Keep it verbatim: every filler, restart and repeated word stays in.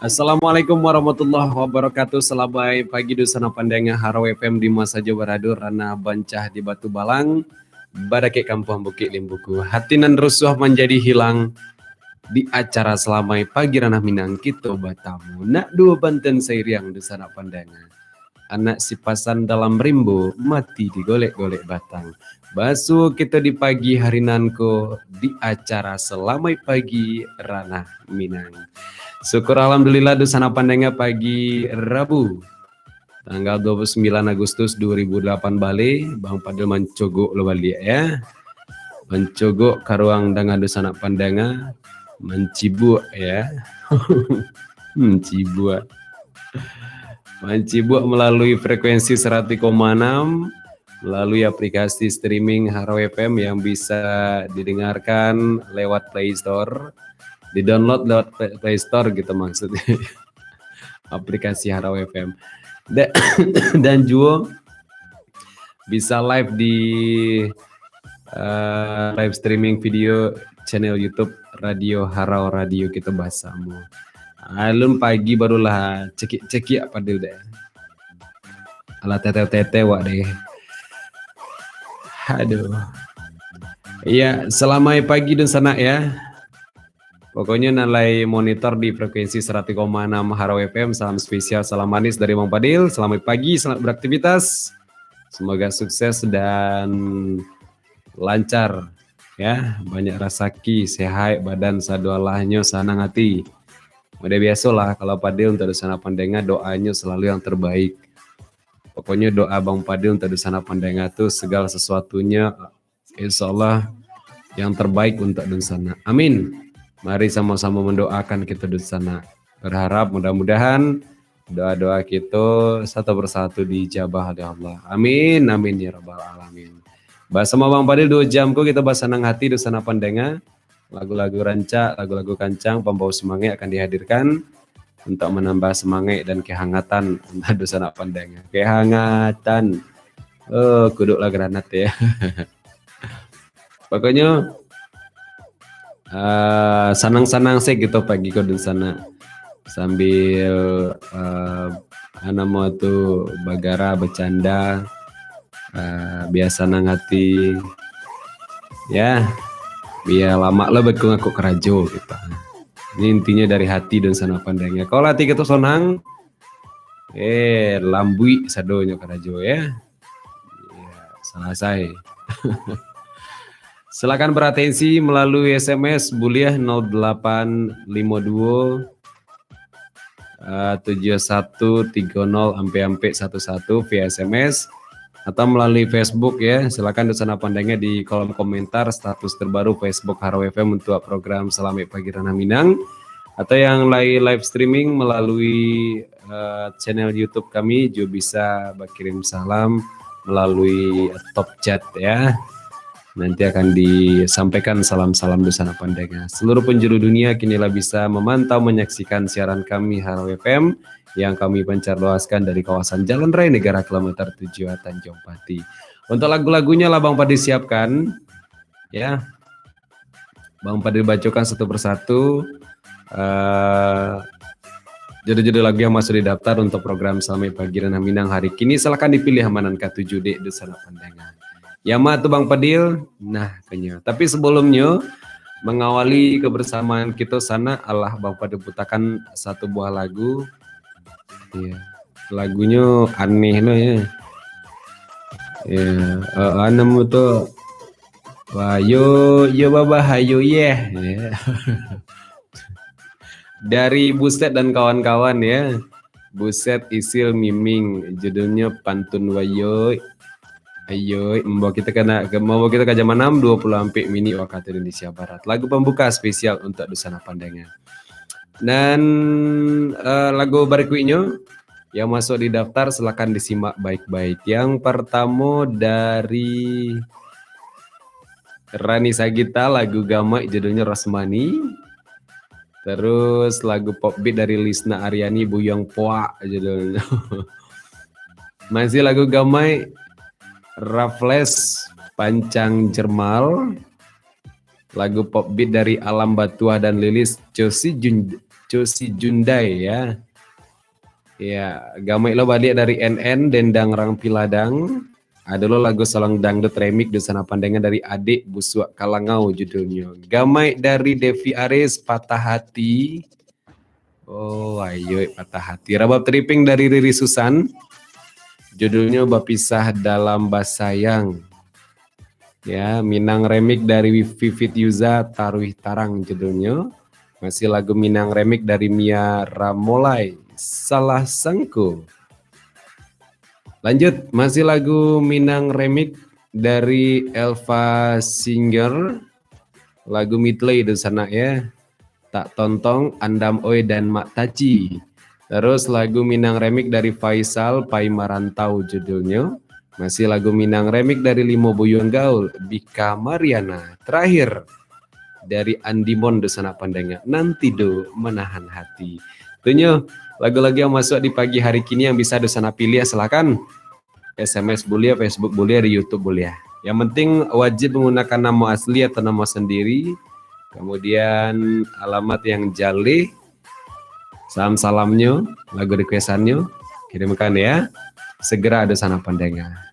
Assalamualaikum warahmatullahi wabarakatuh. Salamai pagi dunsanak pandanga Harau F M di ma sajo barado, ranah bancah di Batu Balang, badakek kampuang Bukik Limbuku. Hati nan rusuah manjadi hilang, di acara Salamai Pagi Ranah Minang kito batamu. Nak duo banten sairiang dunsanak pandanga. Anak sipasan dalam rimbo, mati digolek-golek batang. Basuo kito di pagi hari nan ko di acara Salamai Pagi Ranah Minang. Syukur alhamdulillah dunsanak pandanga, pagi Rabu tanggal dua puluh sembilan Agustus dua ribu delapan balik, Bang Padil mancogok lo baliak ya. Mancogok ka ruang danga dunsanak pandanga, mancibuak ya. Mancibuak. Mancibuak melalui frekuensi seratus koma enam, melalui aplikasi streaming Harau F M yang bisa didengarkan lewat Play Store, di-download lewat Play, Play Store gitu maksudnya. Aplikasi Harau F M. Da-, dan juo bisa live di, eh, live streaming video channel YouTube Radio Harau Radio kito basamo. Alun pagi barulah cekiak-cekiak Padil deh. Alah tete-tete wak deh. Aduh. Iya, salamai pagi dunsanak ya. Pokoknyo nan lai monitor di frekuensi seratus koma enam Harau F M, salam spesial, salam manis dari Bang Padil. Selamat pagi, selamat beraktivitas. Semoga sukses dan lancar ya, banyak rasaki, sehat badan, sadoalahnyo sanang hati. Udah biasolah kalau Padil untuk dunsanak pandanga, doanyo selalu yang terbaik. Pokoknyo doa Bang Padil untuk dunsanak pandanga tu segala sesuatunya, insya Allah yang terbaik untuk dunsanak. Amin. Mari samo-samo mandoakan kito dunsanak. Berharap mudah-mudahan doa-doa kito satu persatu diijabah oleh Allah. Amin, amin ya rabbal alamin. Basamo Bang Padil duo jam ko kito basanang hati dunsanak pandanga. Lagu-lagu rancak, lagu-lagu kancang, pambawa semangat akan dihadirkan untuk menambah semangat dan kehangatan untuk dunsanak pandanga. Kehangatan. Oh, kuduklah granat ya. Pokoknyo, ah, sanang-sanang se kito pagi ko dunsanak. Sambil, ah, ah, namo tu, bagara, bacanda, ah, bia sanang hati. Ya, bia lamak lo beko ngakuk karajo kito. Ini intinyo dari hati dunsanak pandanga. Kalau hati kito sonang, eh, lambuik sadonyo karajo ya. Ya, salasai. Silakan beratensi melalui S M S buliah nol delapan limo duo, eh, tujuh satu tigo nol ampek ampek satu satu via S M S, atau melalui Facebook ya. Silakan dunsanak pandanga di kolom komentar status terbaru Facebook Harau F M untuk program Salamai Pagi Ranah Minang, atau yang lai live streaming melalui, eh, channel YouTube kami, juo bisa bakirim salam melalui top chat ya. Nanti akan disampaikan salam-salam dunsanak pandanga. Seluruh penjuru dunia kini lah bisa memantau, menyaksikan siaran kami Harau F M yang kami pancar luaskan dari kawasan Jalan Raya Negara kilometer tujuh A, Tanjung Pati. Untuk lagu-lagunya lah Bang Padil siapkan, ya. Bang Padil bacokan satu persatu, eh, judul-judul lagu yang masuk di daftar untuk program Salamai Pagi Ranah Minang hari kini. Silakan dipilih ma nan katuju dek dunsanak pandanga. Ya ma tu Bang Padil? Nah, konyo. Tapi sebelumnyo, mengawali kebersamaan kito sanak, alah Bang Padil putakan satu buah lagu. Ya. Lagunyo aneh no ya. Ya, eh, namo tu, wah, yo, yo babahayo yeh. Ya. Dari Buset dan kawan-kawan ya. Buset, Isil, Miming, judulnyo Pantun Wayoi. Ayoi, mambawa kito ka, mambawa kito ka jam anam dua puluh ampek minik wakatu Indonesia Barat. Lagu pambuka spesial untuk dunsanak pandanga. Dan, eh, lagu barikuiknyo yang masuk di daftar, silakan disimak baik-baik. Yang pertamo dari Rani Sagita, lagu Gamai, judulnyo Rasmani. Terus lagu pop beat dari Lisna Aryani, Buyuang Poak judulnyo. Masih lagu Gamai, Raffles, Pancang Jermal. Lagu pop beat dari Alam Batuah dan Lilis, Cosi Jun-, Cosi Jundai ya. Ya, gamaik lo baliak dari N N, Dendang Rang Piladang. Ado lo lagu Salang Dangdut remix di sana pandangan dari Adik Busuak Kalangau judulnyo. Gamaik dari Devi Aris, Patah Hati. Oh, ayo Patah Hati. Rabab Triping dari Riri Susan. Judulnyo Bapisah Dalam Basayang. Ya, Minang remix dari Vivit Yuza, Taruih Tarang judulnyo. Masih lagu Minang remix dari Mia Ramolai, Salah Sangko. Lanjut, masih lagu Minang remix dari Elva Singer. Lagu Midley tu sanak ya. Tak Tontong, Andam Oi dan Mak Taci. Terus lagu Minang remix dari Faisal, Pai Marantau judulnyo. Masih lagu Minang remix dari Limo Buyuang Gaul, Bika Mariana. Terakhir, dari Andimon do sanak pandanga, Nan Tido Manahan Hati. Tunyo, lagu-lagu yang masuk di pagi hari kini yang bisa do sanak pilih, silakan. S M S buliah, Facebook buliah, di YouTube buliah. Yang penting wajib menggunakan nama asli atau nama sendiri, kemudian alamat yang jaleh, salam-salamnyo, lagu requestannyo, kirimkan ya. Segera do sanak pandanga.